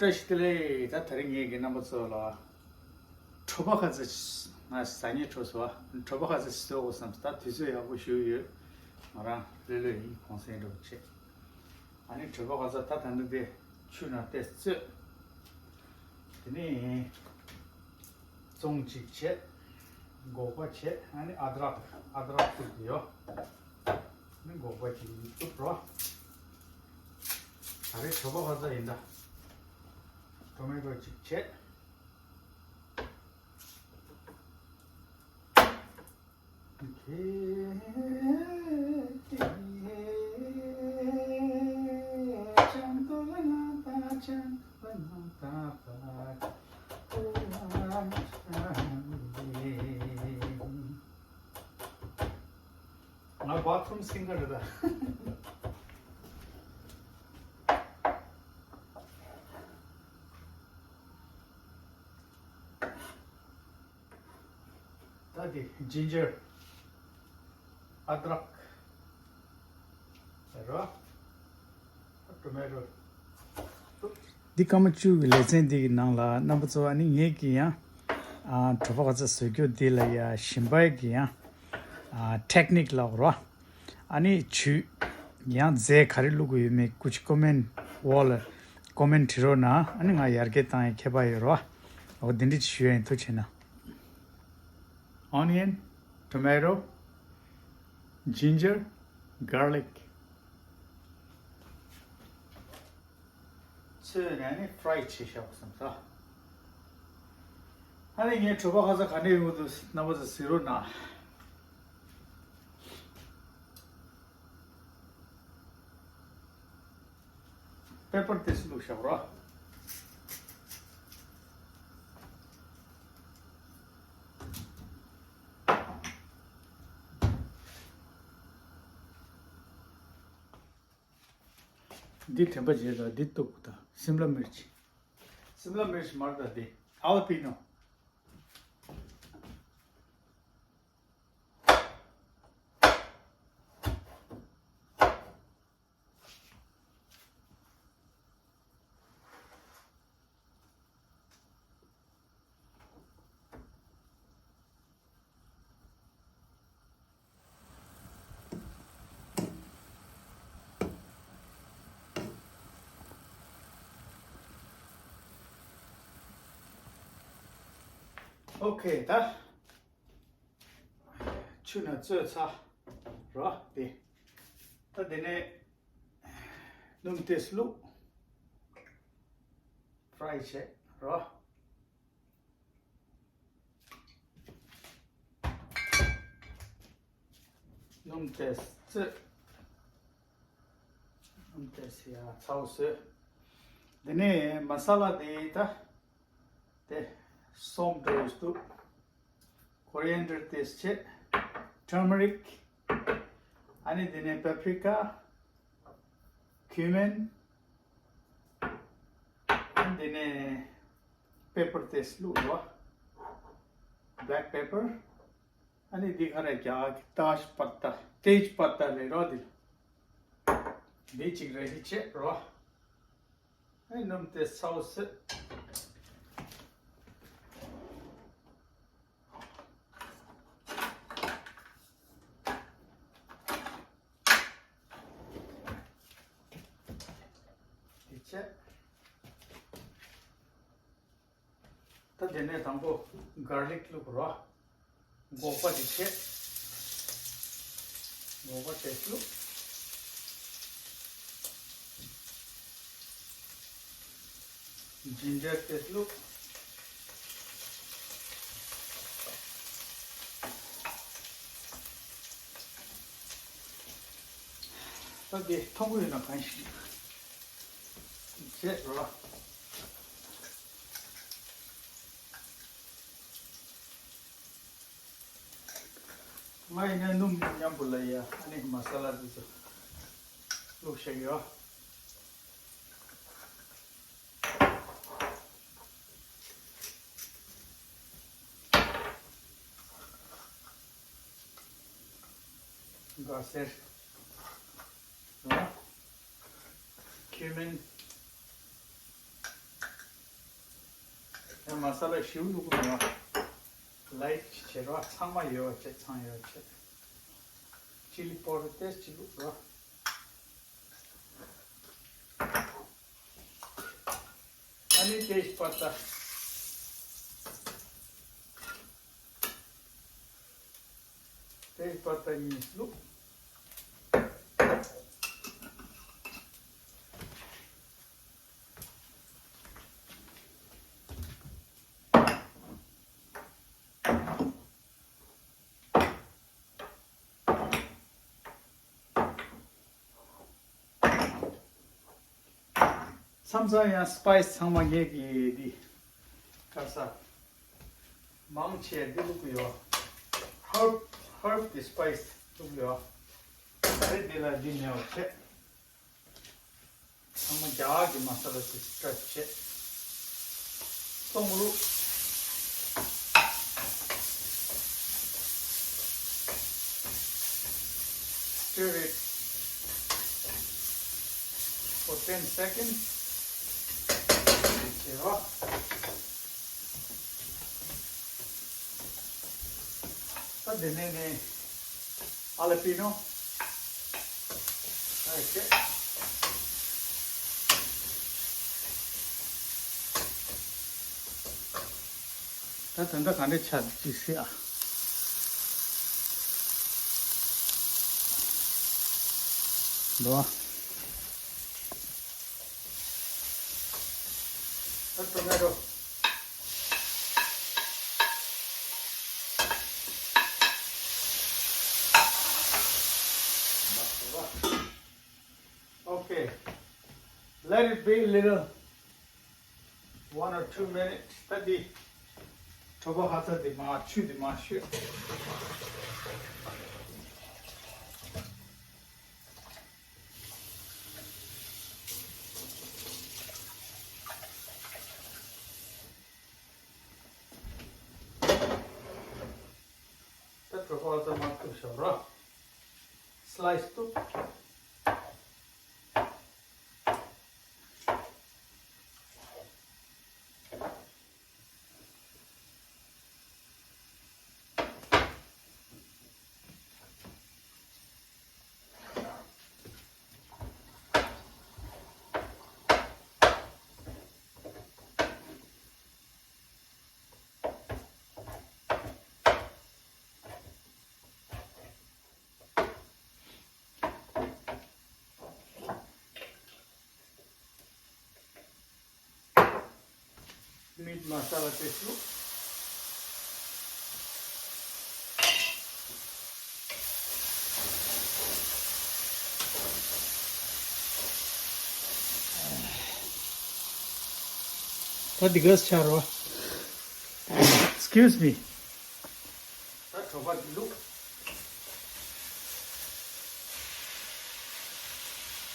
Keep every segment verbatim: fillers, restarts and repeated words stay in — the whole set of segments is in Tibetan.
བཀྲ་ཤིས་བདེ་ལེགས། ད་དེ་རིང་ངས་ཀྱི་རྣམ་པ་ཚོ་ལ་གྲོད་པ་ག་ཚོད་ང་ཟ་ཉེ་འགྲོ་སོང་བ། གྲོད་པ་ག་ཚོད་བཟོ་དགོས་བསམ། ད་དུས་ཚོད་ཡག་པོ་ཞིག་ཡོད། ང་རང་ལྷོད་ལྷོད་ཡིན། གུང་སེང་འགྲོ་བྱེད། ཨ་ནི་གྲོད་པ་ག་ཚོད་ད་ད་འདི་དེ་ཆུ་ནང་བལྟས་བཙོས། དེ་ནས་བཙོང་གཅིག་བྱས། སྒོག་པ་བྱས། ཨ་ནི་ཨ་དྲག་ཨ་དྲག་བཙུགས་ཏེ་ཡོད། ཨ་ནི་སྒོག་པ་གཅིག་བཙུགས་རོགས། ད་རེས་གྲོད་པ་ག་ཚོད་ཡིན་ད། ཊོ་མེ་ཊོ་གཅིག་བྱས། ང་བཱ་ཐི་རུམ་སིང་གར་རེད་ད། ད་དེ་ཇིན་ཇར། ཨ་དྲག་རོ། ཊོ་མེ་ཊོ། འདི་སྐར་མ་བཅུ་གི་ལེ་ཚན་འདི་གི་ནང་ལ་རྣམ་པ་ཚོ། ཨ་ནི་ངེད་ཀྱི་ཡང་ཨ་གྲོད་པ་ག་ཚོད་བཟོ་རྒྱུ་འདི་ལ་ཡ་ཞིམ་པའི་གི་ཡང་ཨ་ཊེག་ནིག་ལབ་རོ། ཨ་ནི་ཆུ་ཡང་རྫས་ག་རེ་བླུག་གི་ཡོད་མེད་ཀུ་ཅི་ཀོ་མེན་ཝོལ་ལ་ཀོ་མེན་བྲིས་རོགས་གནང་། ཨ་ནི་ང་ཡར་རྒྱས་བཏང་ཡའི་ཁྱད་པར་ཡོད་རོ། འོ་འདི་འདྲ་ཞུ་ཡ་ཡིན། ཐུགས་ཆེ་གནང་། Onion, tomato, ginger, garlic. ཚོས་ནས་ནི་ཕྲའི་བྱེད་བཞག་བསམ་ས། ཨ་ནི་ངའི་གྲོད་པ་ཁ་ས་ག་འདྲ་ཡོང་གི་འདུག་རྣམ་པ་ཚོ་གཟིགས་རོགས་གནང་། པེ་པར་ཏོག་ཙམ་བླུགས་བཞག་རོགས། འདི་དྲན་པ་བརྗེད་ལ་འདི་གཏུབ་དང་། སིམ་ལ་མིར་ཅི། སིམ་ལ་མིར་ཅི་མར་དང་འདི་ཨ་ལ་པི་ནོ། ཨོ་ཁེ། ད་ཆུ་ནང་བཙོས་ཚར་རོ། དེ་ད་དེ་ནས་སྣུམ་ཏོག་ཙམ་བླུགས། ཕྲའི་བྱས་རོ། སྣུམ་ཏོག་ཙམ་བཙོས། སྣུམ་ཏོག་ཙམ་ཡ་ཚ་བོ་བཟོས། དེ་ནས་མ་ས་ལ་དེ་ད་དེ་སོམ་འདྲ་བོ་ཞིག་འདུག་ཀོ་རི་ཨེན་ཌར་ཏོག་ཙམ་བྱས། ཊར་མ་རིག་ཨ་ནི་དེ་ནས་པ་པི་རི་ཀ། ཁུ་མིན། ཨ་ནི་དེ་ནས་པེ་པར་ཏོག་ཙམ་བླུགས་རོ། བྷེ་ལེག་པེ་པར། ཨ་ནི་འདི་ག་རེ་རྒྱ་གར་གྱི་ཏཱཇ་པ་ཏ། ཏེཇ་པ་ཏ་ལབ་རོ་འདི་ལ། འདི་གཅིག་རེ་ཌི་བྱས་རོ། ཨ་ནི་སྣུམ་ཏོག་ཙམ་བཙོས། འདི་བྱས། ད་དེ་ནས་དང་པོ་གར་ལིག་བླུགས་རོ། སྒོག་པ་དེ་བྱས། སྒོག་པ་དེ་བླུགས། ཇིན་ཇར་དེ་བླུགས། ད་དེ་མཐོང་གི་ཡོད་ན་གང་ཞིག་བྱས་རོ། ང་ཡིན་ན་སྣུམ་མཉམ་པོ་ལ་ཡ་ཨ་ནི་མ་ས་ལ་འདི་ཚོ་བླུགས་བཞག་ཡོད། ག་ཟེར། ཁུ་མིན། མ་ས་ལ་ཞིབ་བླུགས་ཡོད། ལའིཊ་ཅིག་བྱེད་རོགས། ཚང་མ་ཡོད་བྱེད། ཚང་ཡོད་བྱེད། ཅི་ལི་པོ་ཌར་ཏོག་ཙམ་བླུགས་རོགས། ཨ་ནི་ཏེཇ་པ་ཏ། ཏེཇ་པ་ཏ་གཉིས་བླུགས། མཚམས་མཚམས་ཡང་སི་པའི་སི་ཚང་མ་ངེད་ཀྱིས་འདི་ག་ས་མང་ཆེ་འདི་བླུགས་ཀྱི་ཡོད། ཧརབ་ཧརབ་ཀྱི་སི་པའི་སི་བླུགས་ཀྱི་ཡོད། ད་རེས་འདི་ལ་འདི་མེད་པ་བྱས། ཚང་མ་རྒྱ་གར་གྱི་མ་ས་ལ་དེ་སི་ཊར་བྱས། སྟོང་རུ། Stir it for ten seconds. བྱས་པ། ད་དེ་ནས་ནས་ཨ་ལ་པི་ནོ། ཨོ་ཁེ། ད་ད་ལྟ་ག་འདྲ་ཆགས་ཅིག་སྲིད་ཨ། འདུག་ཨ། ད་ཊོ་མེ་ཊོ། Okay. Let it be a little, one or two minutes. ད་འདི་གྲོད་པ་ཧ་ཚ་འདི་མ་ཆུ་འདི་མ་ཤོད། ད་གྲོད་པ་ཙམ་མ་ཐུབ་ཤོག་ར། སི་ལའི་སི་ཐུབ། མིཊ་མ་ས་ལ་དེ་བླུགས། ད་འདི་གས་ཆགས་རོ། Excuse me. ད་གྲོད་པ་འདི་བླུགས།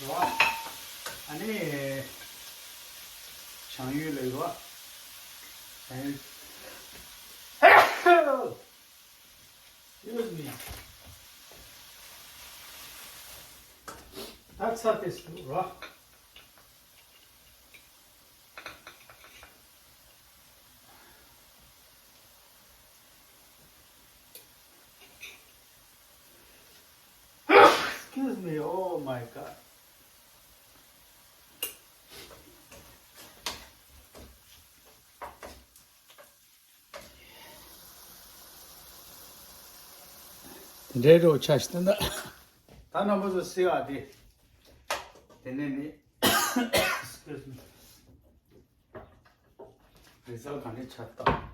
རོ། ཨ་ནི། བྱང་ཡུལ་ལ་ཡོད། བྱང་ཡུལ། Excuse me. ད་ཚ་དེ་བླུགས་རོ། Excuse me, oh my God. དེ་འདྲའི་རོ་ཆ་ཞིག་ད་ད། ད་རྣམ་པ་ཚོ་སི་ཨ་དེ། དེ་ནས་ནི། Excuse me. རི་སལ་ག་ནས་ཆ་ད།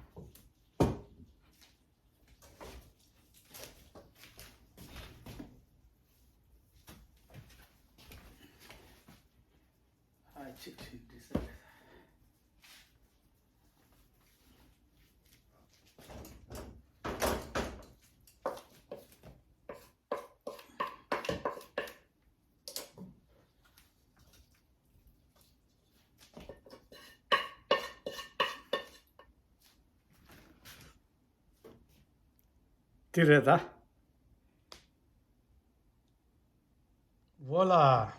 ཨ་ཅིག་ཅིག་འདི་ཟེར། དེ་རེད་ད། Voila.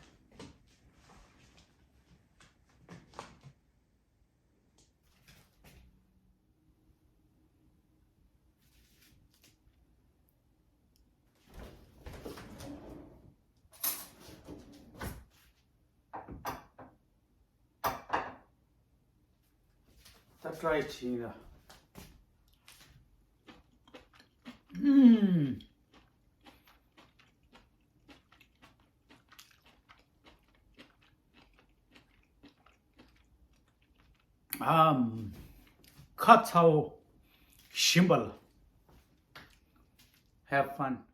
ད་ཊ་རའི་བྱེད་ཡིན་ལ། ཨུམ། ཨམ། ཁ་ཚ་བོ་ཞིམ་པ་ལ། Have fun.